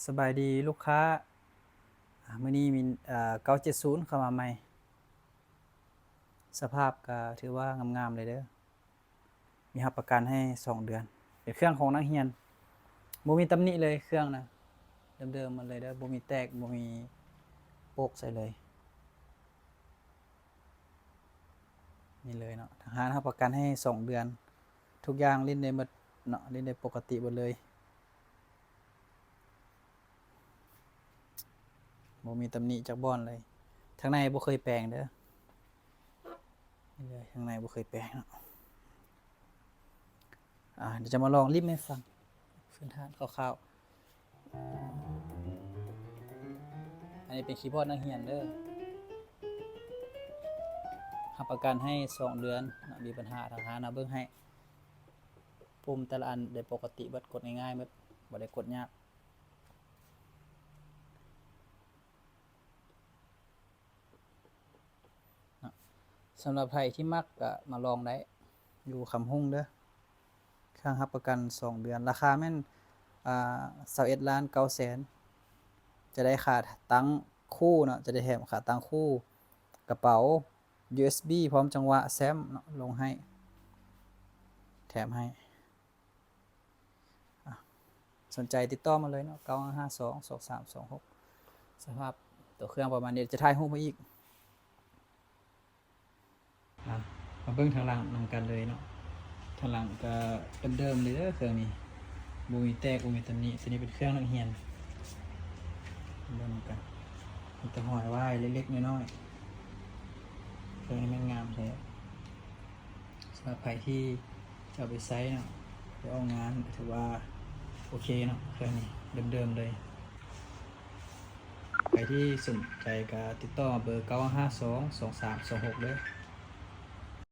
ສະບາຍດີລູກຄ້າ ອາ ມື້ນີ້ມີ ເອີ ເກົ້າເຈັດສູນເຂົ້າມາໃໝ່ ສະພາບກໍຖືວ່າງາມໆເລີຍເດີ ມີຮັບປະກັນໃຫ້ສອງເດືອນ ເປັນເຄື່ອງຂອງນັກຮຽນ ບໍ່ມີຕຳໜິເລີຍ ເຄື່ອງນະເດີມໆໝົດເລີຍເດີ ບໍ່ມີແຕກ ບໍ່ມີປົກໃສ່ເລີຍ ນີ້ເລີຍເນາະ ທາງຮ້ານຮັບປະກັນໃຫ້ສອງເດືອນ ທຸກຢ່າງຫຼິ້ນໄດ້ໝົດເນາະ ຫຼິ້ນໄດ້ປົກກະຕິໝົດເລີຍ ບໍ່ມີຕຳໜິຈັກບ່ອນເລີຍ ທາງໃນບໍ່ເຄີຍແປງເດີ ນີ້ເລີຍ ທາງໃນບໍ່ເຄີຍແປງເນາະ ອາ ດຽວຈະມາລອງລິມໃຫ້ຟັງ ພື້ນຖານຄ່າວໆ ອັນນີ້ເປັນຄີບອດນັກຮຽນເດີ ຮັບປະກັນໃຫ້ສອງເດືອນເນາະ ມີບັນຫາທາງຮ້ານເອົາເບິ່ງໃຫ້ ປຸ່ມແຕ່ລະອັນໄດ້ປົກກະຕິເບິດ ກົດງ່າຍໆເບິດ ບໍ່ໄດ້ກົດຍາກ ເນາະ ສຳລັບໃຜທີ່ມັກກໍມາລອງໄດ້ ຢູ່ຄຳຮຸ່ງເດີ ເຄື່ອງຮັບປະກັນສອງເດືອນ ລາຄາແມ່ນ ອາ ຊາວເອັດລ້ານເກົ້າແສນ ຈະໄດ້ຂາຕັ້ງຄູ່ເນາະ ຈະໄດ້ແຖມຂາຕັ້ງຄູ່ ກະເປົາ ຢູເອັສບີ ພ້ອມຈັງຫວະແຊ້ມເນາະ ລົງໃຫ້ ແຖມໃຫ້ ອາ ສົນໃຈຕິດຕໍ່ມາເລີຍເນາະ ເກົ້າຫ້າສອງ ສອງສາມສອງຫົກ ສະພາບຕົວເຄື່ອງປະມານນີ້ ຈະຖ່າຍຮູບໃຫ້ອີກ ອາ ມາເບິ່ງທາງຫຼັງນຳກັນເລີຍເນາະ ທາງຫຼັງກໍເດີມໆເລີຍເດີ ເຄື່ອງນີ້ ບໍ່ມີແຕກ ບໍ່ມີຕຳໜິ ໂຕນີ້ເປັນເຄື່ອງນັກຮຽນ ເບິ່ງນຳກັນ ມີແຕ່ຮອຍວາຍເລັກໆນ້ອຍໆ ເຄື່ອງນີ້ແມ່ນງາມແທ້ ສຳລັບໃຜທີ່ຈະເອົາໄປໃຊ້ເນາະ ໄປອອກງານ ກໍຖືວ່າໂອເຄເນາະ ເຄື່ອງນີ້ເດີມໆເລີຍ ໃຜທີ່ສົນໃຈກໍຕິດຕໍ່ມາເບີ ເກົ້າຫ້າສອງ ສອງສາມສອງຫົກ ເດີ